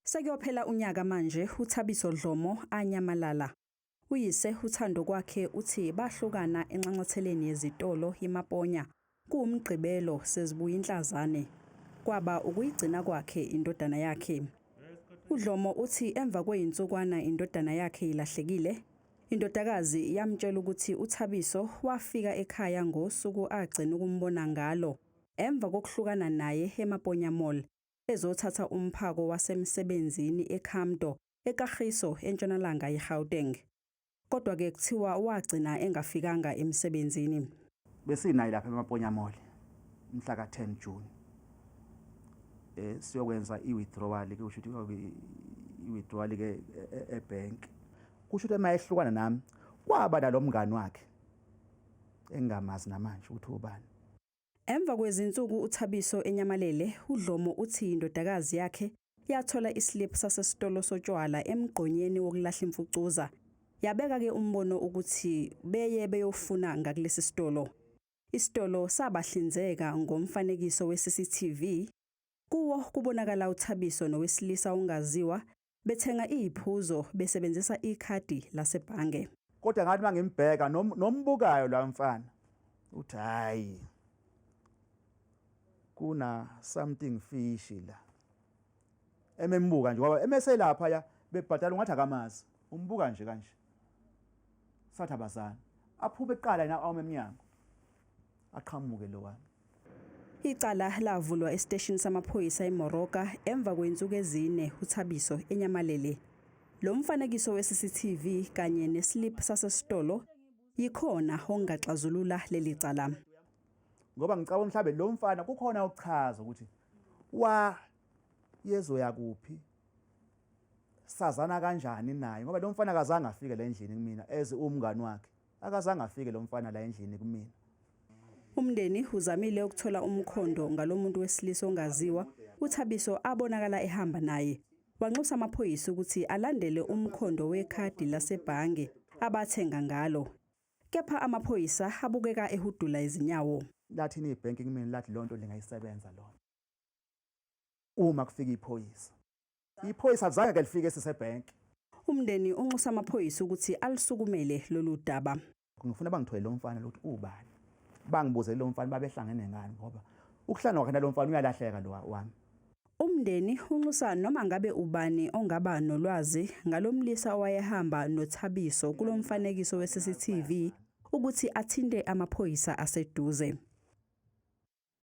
Sekuyophela unyaka manje uThabiso Dlomo anyamalala. Uyise uThando Kwakhe uthi bahlukana enxanxatheleni yezitolo iMaponya kuwumgqibelo sezibuya inhlazane. Kwaba ukuyigcina kwakhe indodana yakhe. UDlomo uthi emva kweyinsukwana indodana yakhe ilahlekile, indodakazi yamtshela ukuthi uThabiso wafika ekhaya ngosuku agcina ukumbona ngalo emva kokuhlukana naye eMaponya Mall ezothatha umphako wasemsebenzini eCamdo eKagiso entshonalanga yeGauteng. Kodwa-ke kuthiwa wagcina engafikanga emsebenzini. Besinaye lapha eMaponya Mall mhla ka-10 June siyokwenza i-withdrawal ke, kusho ukuthi i-withdrawal ke ebank. Kusho ukuthi uma ehlukana nami kwaba nalo mngani wakhe engingamazi namanje ukuthi ubani. Emva kwezinsuku uThabiso enyamalele, uDlomo uthi indodakazi yakhe yathola islip sasesitolo sotshwala emgqonyeni wokulahla imfucuza. Yabeka-ke umbono ukuthi beye beyofuna ngakulesi sitolo. Isitolo sabahlinzeka ngomfanekiso we-CCTV. Kuwo kubonakala uThabiso nowesilisa ongaziwa bethenga iy'phuzo besebenzisa ikhadi lasebhange. Kodwa ngathi mangimbheka nombukayo la mfana uthi hayi, kuna something fishy la. Emembuka nje ngoba emeselapha ya bebhadala ungathi akamazi, umbuka nje kanje. Sathi abazana. Aphume eqala yena awume emnyango. Aqhamuke lo wami. Icala lavulwa esiteshini samaphoyisa eMoroka emva kwezinsuku ezine uThabiso enyamalele. Lo mfanekiso we-CCTV kanye neslip sasesitolo yikhona okungaxazulula leli cala. Ngoba ngicabanga mhlambe lo mfana kukhona ukuchaza ukuthi wa yezoya kuphi, sazana kanjani naye, ngoba lo mfana akazange afike la endlini kumina eze umngani wakhe, akazange afike lo mfana la endlini kumina. Umndeni uzamile ukuthola umkhondo ngalomuntu wesilisa ongaziwa uThabiso abonakala ehamba naye. Wanxusa amaphoyisa ukuthi alandele umkhondo wekhadi lasebhange abathenga ngalo. Kepha amaphoyisa abukeka ehudula izinyawo. Lathini ibhenki kumina, lathi lonto lingayisebenza lona uma kufika iphoyisa. Iphoyisa alizange ke lifike sisebhenki. Umndeni unxusa amaphoyisa ukuthi alisukumele lolu daba. Ngifuna bangithole lo mfana ukuthi ubani. Bangibuze lo mfana babehlangene ngani, ngoba ukuhlangana kwakhe nalo mfana uyalahleka lo wami. Umndeni unxusa noma ngabe ubani ongaba nolwazi ngalomlisa owayehamba noThabiso kulomfanekiso we-CCTV ukuthi athinte amaphoyisa aseduze.